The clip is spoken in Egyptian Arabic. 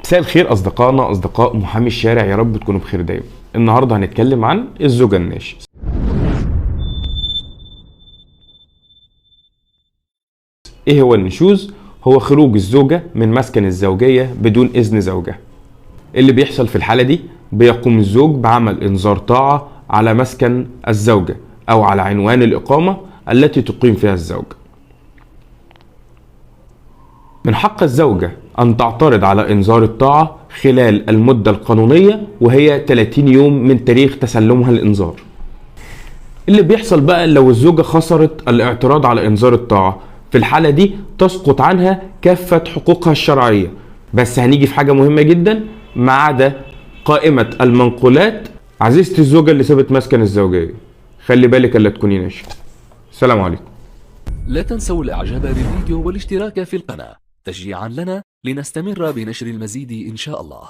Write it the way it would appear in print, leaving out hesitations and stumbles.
مساء الخير أصدقائنا، أصدقاء محامي الشارع، يا رب تكونوا بخير دايما. النهارده هنتكلم عن الزوجة الناشز. ايه هو النشوز؟ هو خروج الزوجة من مسكن الزوجية بدون إذن زوجها. اللي بيحصل في الحالة دي بيقوم الزوج بعمل إنذار طاعة على مسكن الزوجة أو على عنوان الإقامة التي تقيم فيها الزوجة. من حق الزوجة أن تعترض على إنذار الطاعة خلال المدة القانونية وهي 30 يوم من تاريخ تسلمها الإنذار. اللي بيحصل بقى لو الزوجة خسرت الاعتراض على إنذار الطاعة، في الحالة دي تسقط عنها كافة حقوقها الشرعية. بس هنيجي في حاجة مهمة جدا، ما عدا قائمة المنقولات. عزيزتي الزوجة اللي سابت مسكن الزوجية، خلي بالك الا تكوني ناشئة. السلام عليكم. لا تنسوا الاعجاب بالفيديو والاشتراك في القناة تشجيعا لنا لنستمر بنشر المزيد إن شاء الله.